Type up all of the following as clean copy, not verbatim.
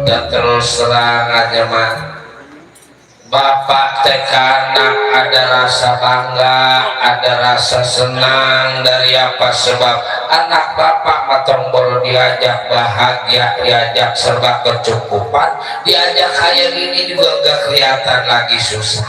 dan terus terang aja mah bapak teh anak ada rasa bangga, ada rasa senang. Dari apa sebab anak bapak matong baru diajak bahagia, diajak serba kecukupan, diajak kayak gini juga gak kelihatan lagi susah,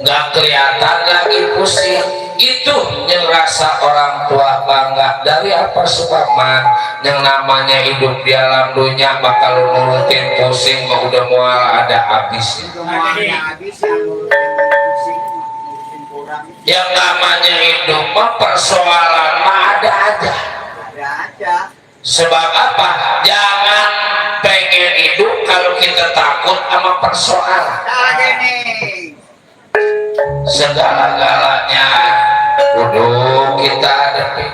gak kelihatan lagi pusing. Itu yang rasa orang tua bangga. Dari apa sebab man yang namanya hidup di alam dunia bakal nurutin pusing mah udah mual ada habisnya. Yang namanya hidup mah persoalan mah ada aja. Sebab apa? Jangan pengen hidup kalau kita takut sama persoalan. Segala-galanya kudu kita hadapi.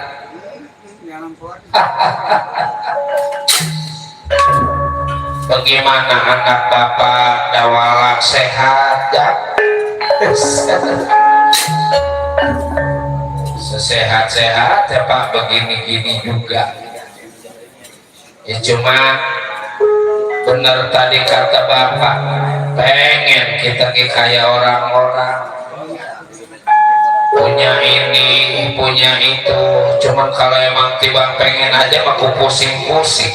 Bagaimana anak bapak dawala sehat ya? Sesehat-sehat ya pak, begini-gini juga ya, cuma bener tadi kata bapak, pengen kita kayak orang-orang punya ini punya itu, cuman kalau emang tiba pengen aja aku pusing-pusing.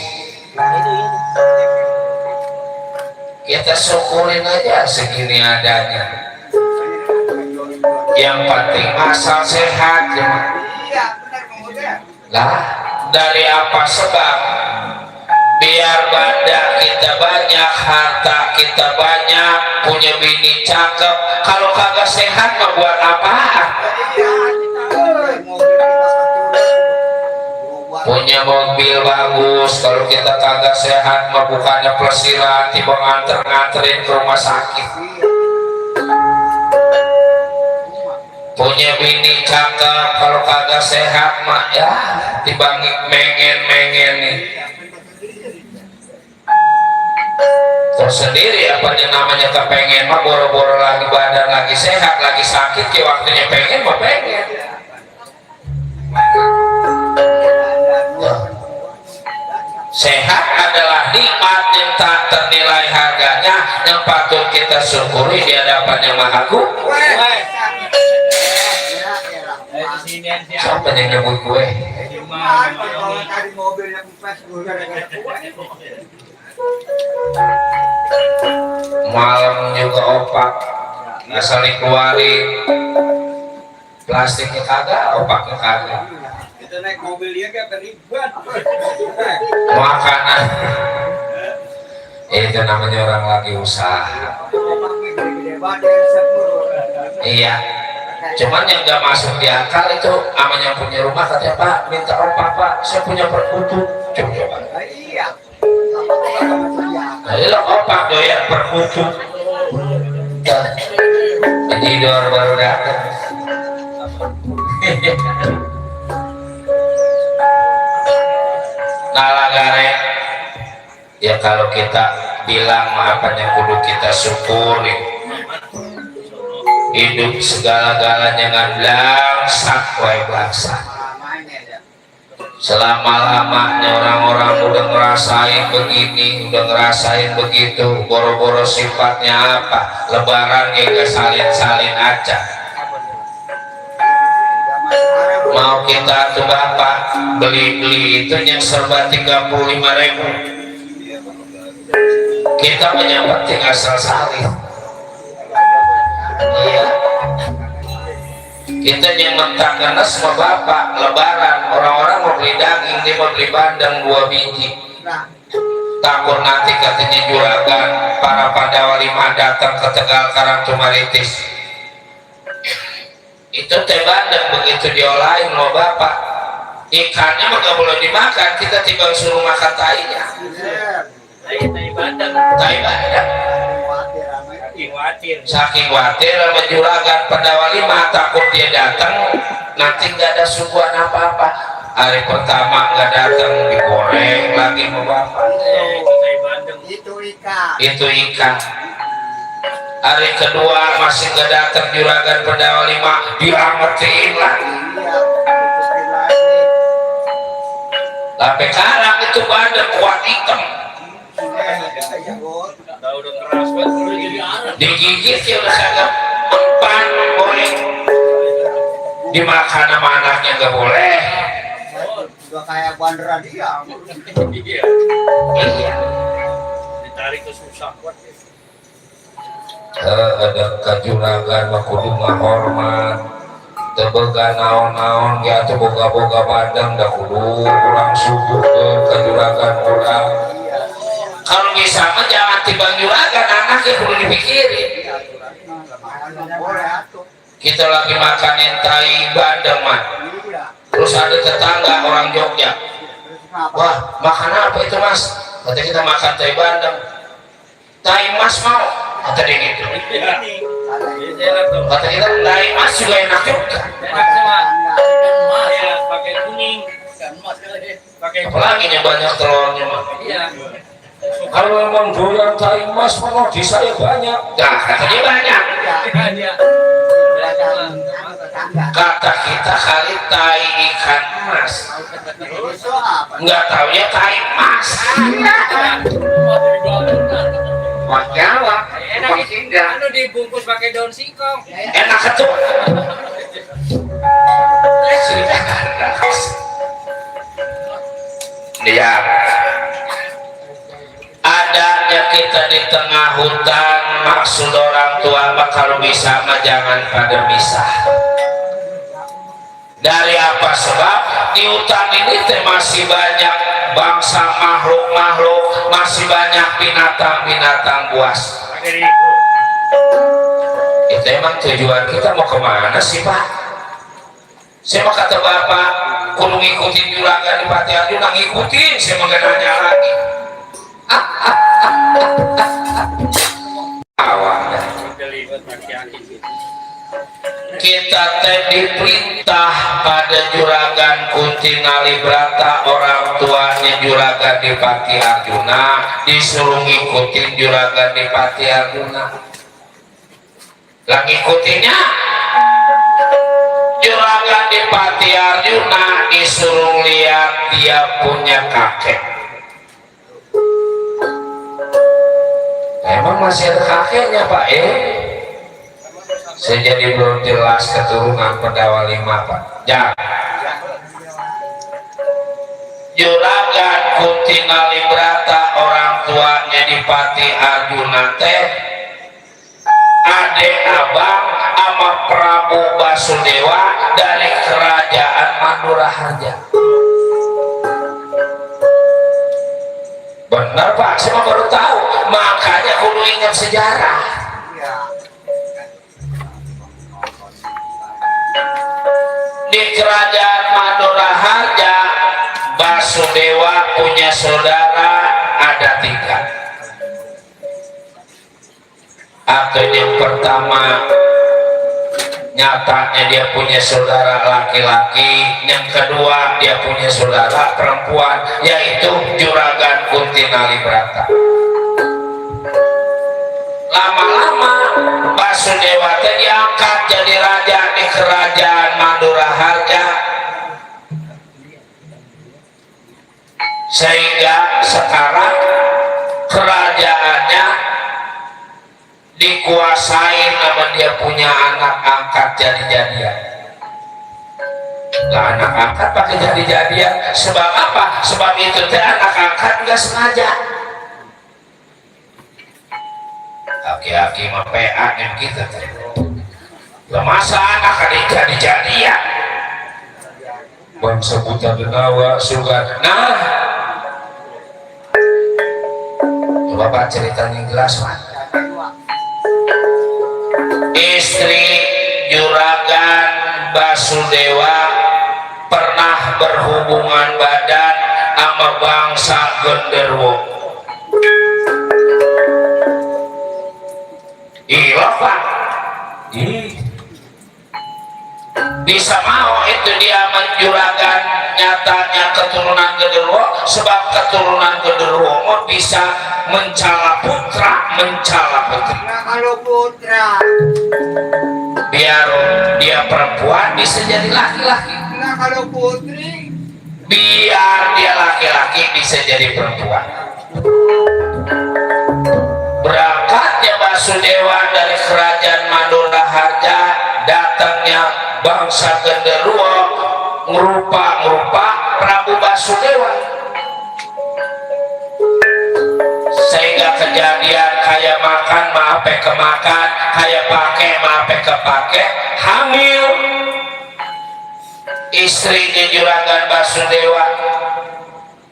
Kita syukurin aja segini adanya, yang penting asal sehat ya. Lah dari apa sebab biar banda kita banyak, harta kita banyak, punya bini cakep, kalau kagak sehat mah buat apa? Punya mobil bagus, kalau kita kagak sehat mah bukannya pelesiran tiba nganterin ke rumah sakit. Punya bini cakep, kalau kagak sehat mah ya tiba mengen nih. Tersendiri apa yang namanya kepengen mah boro-boro lagi badan lagi sehat lagi sakit ya waktunya pengen mah pengen ya. Sehat adalah nikmat yang tak ternilai harganya, yang patut kita syukuri di hadapan Yang Maha Kuasa. Siapa yang nyebut gue? Malam juga opak nggak saling keluarin plastiknya kagak, opaknya kagak. Kita naik mobil dia kan terlibat makanan itu namanya orang lagi usaha. Iya, cuman yang nggak masuk di akal itu namanya punya rumah katanya pak minta opak pak, saya punya perkutut. Coba iya. ayo opak doyan perkutut. Tidur baru datang. Nalagare ya, kalau kita bilang apanya kudu kita syukuri. Hidup segala-galanya ngandang sakwai bangsa. Selama-lamanya orang-orang udah ngerasain begini, udah ngerasain begitu, boro-boro sifatnya apa? Lebaran gak salin-salin aja. Mau kita tuh bapak beli-beli itu yang serba 35.000, kita menyambut tinggal salin. Iya, kita yang mentang karena semua bapak lebaran orang-orang mau beli daging, dia mau beli bandeng 2 biji, takut nanti katanya juragan para Pandawa 5 datang ke Tegal Karangtumaritis itu teh bandeng begitu diolahin mau bapak ikannya mah gak boleh dimakan, kita timbang suruh makan tainya. Tai bandeng saking khawatir sama juragan Pandawa 5 takut dia datang nanti gak ada suguhan apa-apa. Hari pertama gak datang digoreng lagi sama bapak. Itu ikan. Hari kedua masih gak datang juragan Pandawa 5 diangetin lagi. Sampai karang itu badan kuat hitam. Udah keras banget udah jadi arah. Digigit ya udah sangat empan boleh. Dimakan sama anaknya nggak boleh. Udah kayak bandera dia. Iya. Ditarik ke susah kuat. Ada kajuragan mah kudu ngahormat. Tebega naon-naon ya teu boga-boga badang dah kudu urang subuh ke kajuragan urang. Kalau bisa mah jangan tibang juragan anaknya kudu dipikirin. Kita lagi makanin tai badang mah. Terus ada tetangga orang Jogja. Wah, makan apa itu mas? Kata kita makan tai bandeng. Tai mas mau? Kata dia gitu. Kata kita tai mas juga enak juga. Enak sama. Emas ya, pakai kuning. Emas pakai. Apalagi yang banyak telurnya mah. Iya. Kalau memang doyan tai mas mau di saya banyak. Nah, kata dia banyak. Iya. Kata kita kali tai ikan emas. Nggak tahu ya tai emas. Mas Jawa, Enak itu. Anu dibungkus pakai daun singkong. enak tuh. Dia adanya kita di tengah hutan, maksud orang tua mah kalau bisa mah jangan pada misah. Dari apa sebab di hutan ini teh masih banyak bangsa makhluk-makhluk, masih banyak binatang-binatang buas. Itu emang tujuan kita mau kemana sih Pak? Saya mah kata Bapak kudu ngikutin juragan di Pati Arjuna, ngikutin, saya mah gak nanya lagi. Awalnya kita teh diperintah pada juragan Kunti Nalibrata, orang tuanya juragan di Pati Arjuna, disuruh ngikutin juragan di Pati Arjuna. Lah ngikutinnya juragan di Pati Arjuna disuruh lihat dia punya kakek. Emang masih ada kakeknya Pak? Saya jadi belum jelas keturunan Pendawa 5 Pak. Jangan. Juragan Kunti Nalibrata, orang tuanya di Pati Arjuna teh adek abang sama Prabu Basudewa dari kerajaan Manduraharja. Benar Pak, saya baru tahu. Makanya kudu ingat sejarah. Di kerajaan Manduraharja, Basudewa punya saudara ada 3. Atau yang pertama nyatanya dia punya saudara laki-laki, yang kedua dia punya saudara perempuan, yaitu juragan Kunti Nalibrata. Lama-lama Basudewa diangkat jadi raja di kerajaan Manduraharja, sehingga sekarang kerajaannya dikuasai sama dia punya anak angkat jadi-jadian. Lah anak angkat pakai jadi-jadian sebab apa? Sebab itu teh anak angkat nggak sengaja. Aki-aki mah PA yang kita teh. Lah masa anak adik jadi-jadian? Bangsa buta benawa sugar. Nah, coba Pak ceritanya jelas Pak. Istri juragan Basudewa pernah berhubungan badan sama bangsa genderuwo. Iya Pak. Bisa mau itu dia menjuragan nyatanya keturunan genderuwo, sebab keturunan genderuwo mau bisa mencala putra, mencala putri. Nah, kalau putra. Biar dia perempuan bisa jadi laki-laki. Nah, kalau putri. Biar dia laki bisa jadi perempuan. Berangkatnya Basudewa dari kerajaan Mandura Harja, datangnya bangsa genderuwo ngerupa Prabu Basudewa, sehingga kejadian kayak makan maape kemakan, kayak pakai maape kepake, hamil istrinya Juragan Basudewa,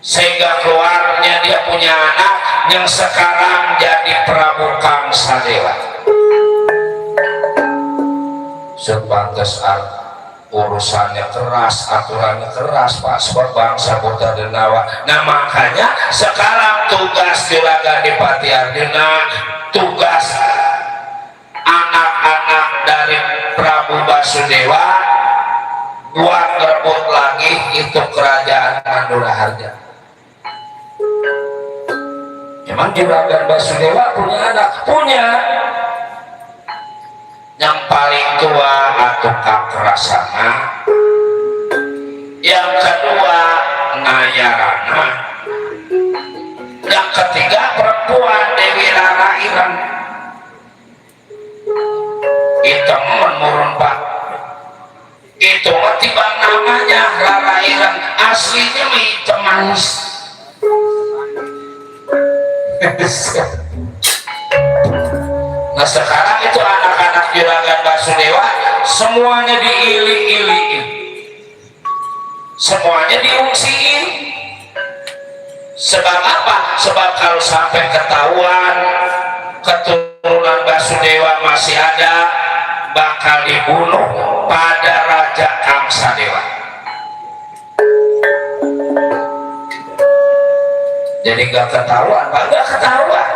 sehingga keluarnya dia punya anak yang sekarang jadi Prabu Kamsadewa. Sepantas urusannya keras, aturannya keras Pak, sebab bangsa Buta Denawa. Nah makanya sekarang tugas Juragan Dipati Arjuna, tugas anak-anak dari Prabu Basudewa buat ngerebut lagi itu kerajaan Mandura Harja. Emang Juragan Basudewa punya anak? Punya. Yang paling tua atau Kakrasana, yang kedua Nayarana, yang ketiga perempuan Dewi Rara Ireng. Itu menurun Pak, itu tiba namanya Rara Ireng, aslinya hitam manis. Nah sekarang itu anak-anak Juragan Basudewa semuanya diili-iliin, semuanya diungsiin. Sebab apa? Sebab kalau sampai ketahuan keturunan Basudewa masih ada, bakal dibunuh pada Raja Kamsadewa. Jadi gak ketahuan, gak ketahuan.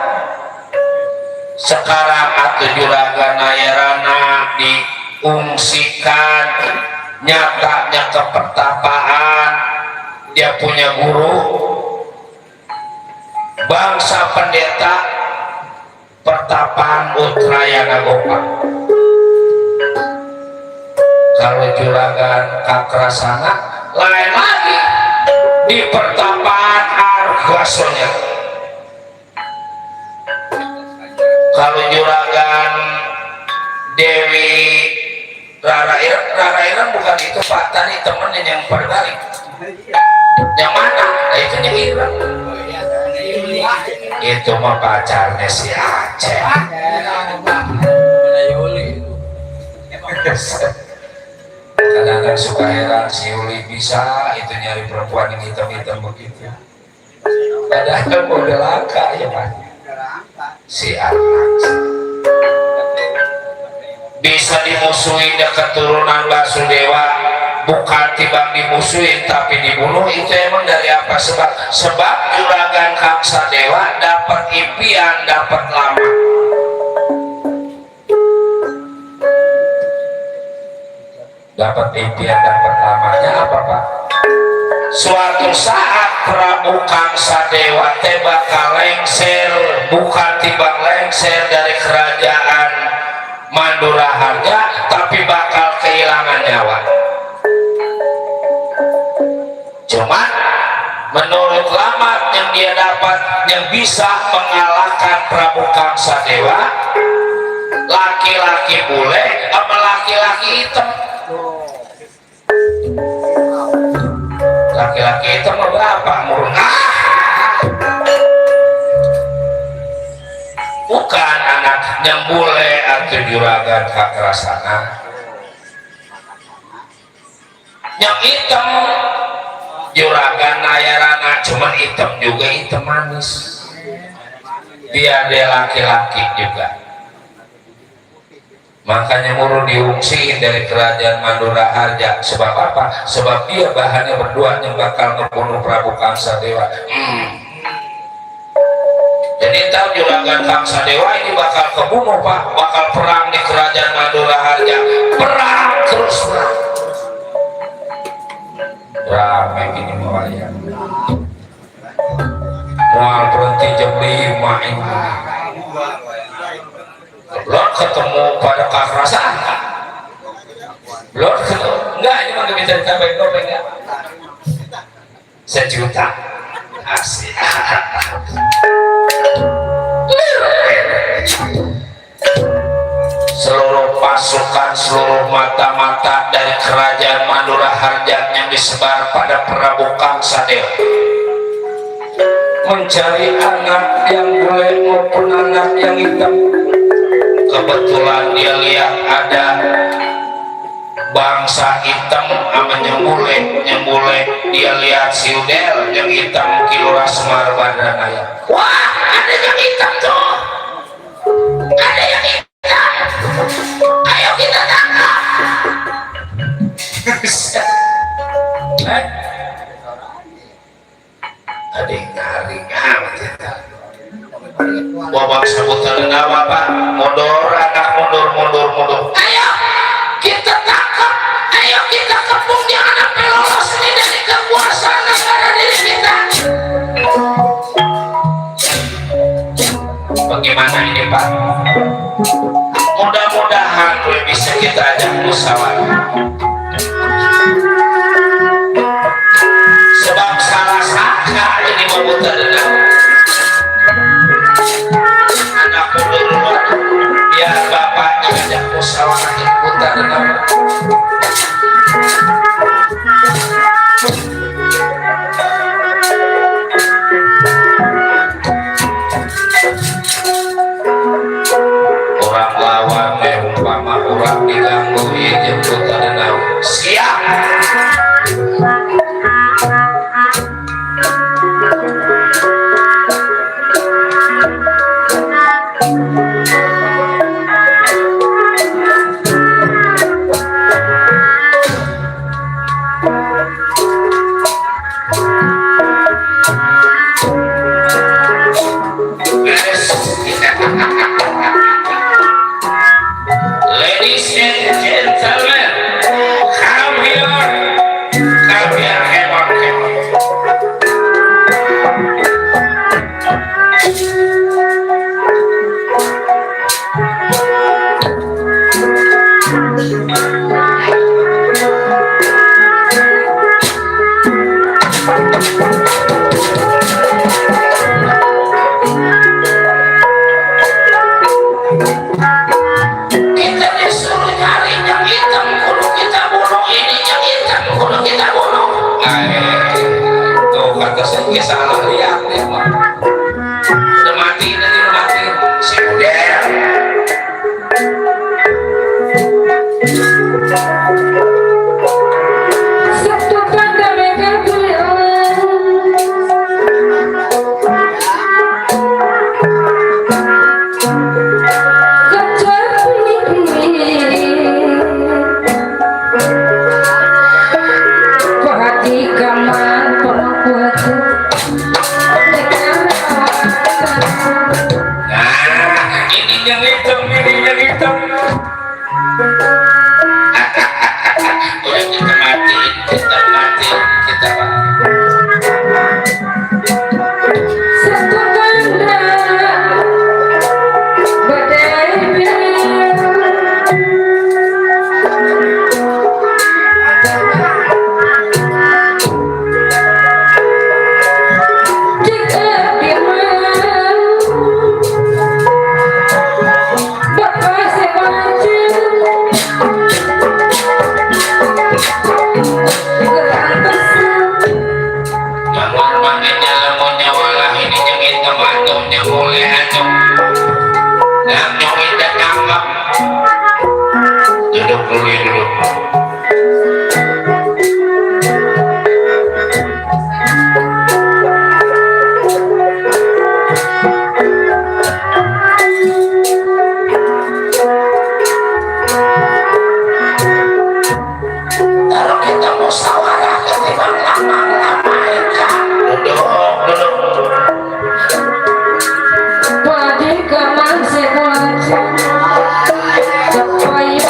Sekarang atuh Juragan Nayarana diungsikan, nyatanya ke pertapaan. Dia punya guru, bangsa pendeta pertapaan Utrayana Gopa. Kalau Juragan Kakrasana lain lagi, di pertapaan Argasonya. Kalau Juragan Dewi Rara Ireng bukan itu Pak, tadi temennya yang berbalik. Yang mana? Nah, itu yang Ireng. Itu mah pacarnya si Aceh. Kadang-kadang suka heran si Yuli bisa itu nyari perempuan yang hitam-hitam begitu. Padahal model langka ya Pak. Si anak bisa dimusuhin ya keturunan Basudewa, bukan tibang dimusuhin tapi dibunuh. Itu emang dari apa? Sebab Juragan Kamsadewa dapat impian, dapat lama. Dapat impian, dapat lamanya apa Pak? Suatu saat Prabu Kamsadewa teh bakal lengser, bukan tibang lengser dari kerajaan Mandura Harja, tapi bakal kehilangan nyawa. Cuman menurut lamat yang dia dapat, yang bisa mengalahkan Prabu Kamsadewa, laki-laki bule sama laki-laki hitam. Laki-laki itu mau berapa? Murna. Bukan anak yang bule atau Juragan Kakrasana. Yang hitam Juragan Nayarana, cuman hitam juga hitam manis. Dia laki-laki juga. Makanya muru diungsiin dari kerajaan Mandura Harja. Sebab apa? Sebab dia bahannya berdua yang bakal ngebunuh Prabu Kamsadewa. Jadi tahu Juragan Kamsadewa ini bakal kebunuh Pak, bakal perang di kerajaan Mandura Harja. Perang terus perang. Rame gini mawaya. Mual berhenti jam 5 ini. Belum ketemu pada Kakrasana. Belum ketemu. Enggak, ini mah bisa ditambahin dopeng ya. 1 juta. asik. Seluruh pasukan, seluruh mata-mata dari kerajaan Madura Harjat yang disebar pada Prabu Kangsadeo mencari anak yang bule maupun anak yang hitam. Kebetulan dia lihat ada bangsa hitam sama yang bule dia lihat si Udel yang hitam kilura semar badan ayam. Wah, ada yang hitam tuh, ada yang hitam, ayo kita tangkap. Ada yang ngaring amat ya. Wabak sebutan nama Pak, mundur anak, mundur. Ayo kita tangkap, ayo kita kepung, jangan sampai lolos ini dari kekuasaan negara diri kita. Bagaimana ini Pak? Mudah-mudahan bisa kita ajak musyawarah. Sebab salah sangka ini membuta dendam. Anak mundur, biar bapaknya ajak musyawarah ini buta dendam. Orang lawan umpama orang diganggu ini buta dendam. Siap. Ladies and gentlemen, come here, come on. Kita disuruh nyari yang hitam, kudu kita bunuh. Ini yang hitam, kudu kita bunuh. Tuh kata saya salah lihat ya Pak. Udah mati, si Udel. Udah kita mati, kita duduk dulu. Kalau kita mau musyawarah ketimbang lama-lamain kan. Duduk. Padi kamang semuanya, supaya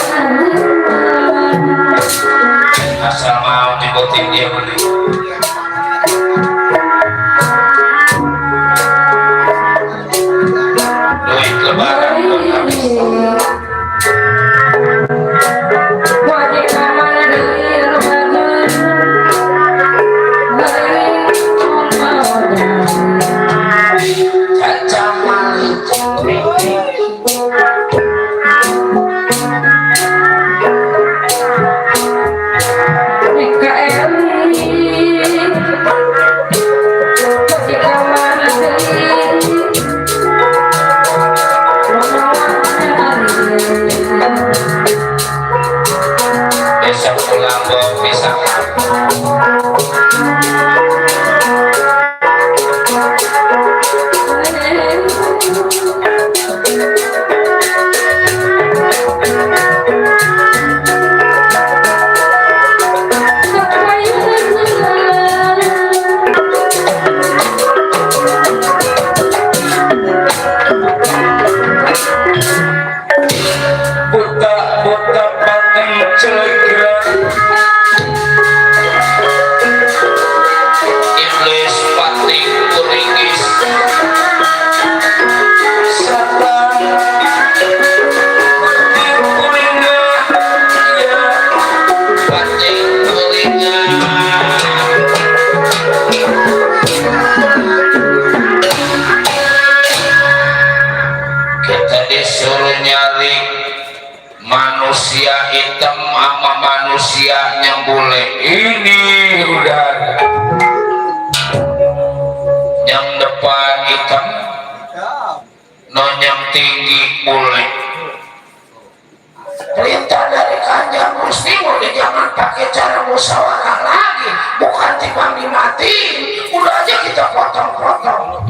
potong.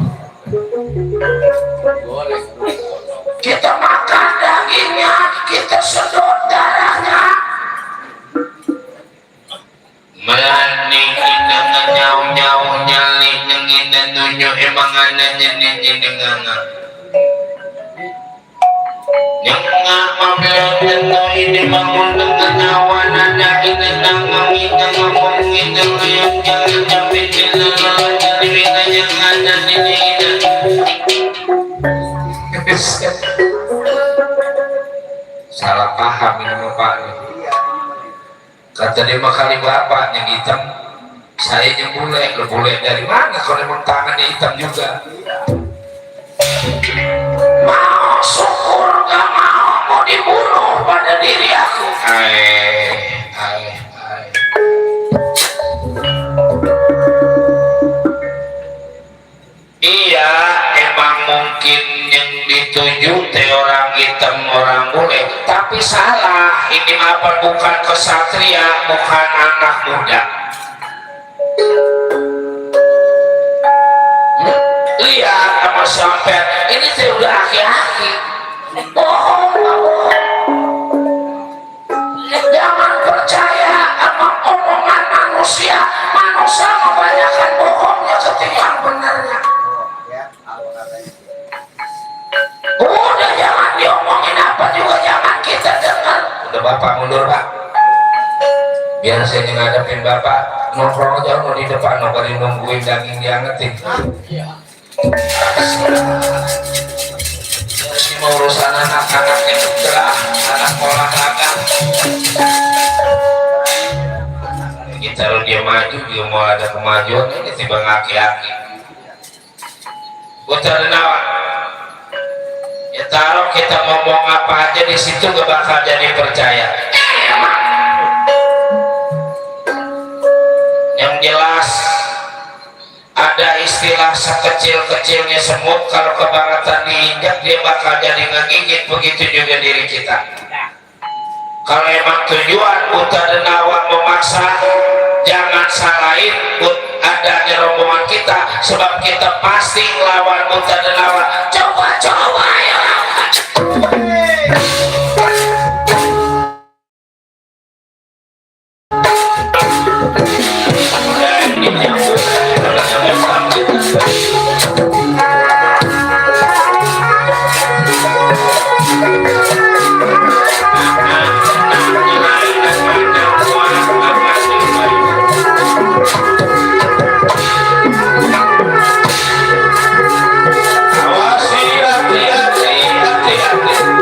Goreng. Kita makan dagingnya, kita sedot darahnya. Melaning dengan nyau-nyau nyali dengan nunjuk emang ananya dengan yang nggak mampir tentu ini bangun dengan nyawa nada ini ngomongin dengan yang jangan sampai jalan jadi yang ada ini salah paham ini Pak. Kata dia kali bapak yang hitam, saya yang bule dari mana kalau emang tangannya hitam juga? Mau syukur gak mau dibunuh pada diri aku. Iya, emang mungkin yang dituju teh orang hitam orang bule, tapi salah. Ini apa bukan kesatria, bukan anak muda. Lihat sama sampai ini teh udah aki-aki. Bohong, jangan percaya sama omongan manusia. Manusia kebanyakan bohongnya ketimbang benarnya. Udah jangan diomongin apa juga jangan kita dengar. Udah bapak mundur pak. Biar saya ngadepin bapak nongkrong aja mau di depan nongkrong nungguin daging diangetin. Iya. Mau urusan anak-anak yang cerah, anak olahraga. Kita kalau dia maju, dia mau ada kemajuan ini tiba ngaki-aki. Putar nawa. Ya taruh kita ngomong apa aja di situ gak bakal jadi percaya. Yang jelas ada istilah sekecil-kecilnya semut kalau kebangetan diinjak dia bakal jadi ngegigit, begitu juga diri kita. Kalau emang tujuan buta denawa memaksa, jangan salahin adanya rombongan kita, sebab kita pasti lawan buta denawa. Coba ya. Hati-hati.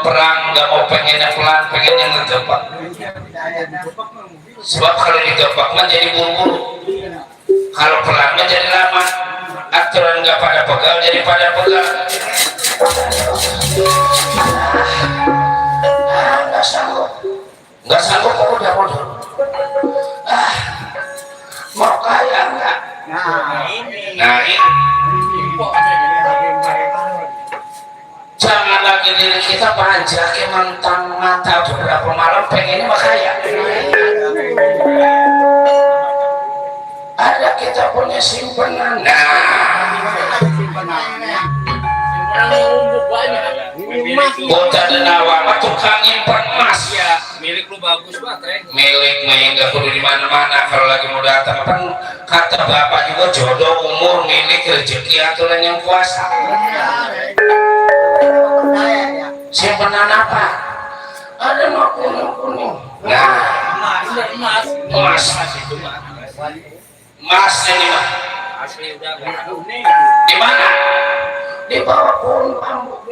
perang nggak mau pengennya pelan, pengennya ngegebak. Sebab kalau digebak mah jadi buru-buru, kalau pelan mah jadi lama. Aturan nggak pada pegal jadi pada pegal. Nggak sanggup, nggak sanggup kok udah. Mau kaya nggak? Nah ini jangan lagi diri kita panjang mentang mata beberapa malam pengennya makaya. Ada kita punya simpanan. Bocah dan awal tukang nyimpan emas. Ya, milik lu bagus banget, Milik nggak perlu di mana-mana kalau lagi mau datang. Kan kata bapak juga jodoh, umur, milik, rezeki aturan yang kuasa. Simpanan apa? Ada mah kuning. Nah, emas. Emas ini mah. Asli udah nggak tahu nih. Di mana? Di bawah pohon bambu.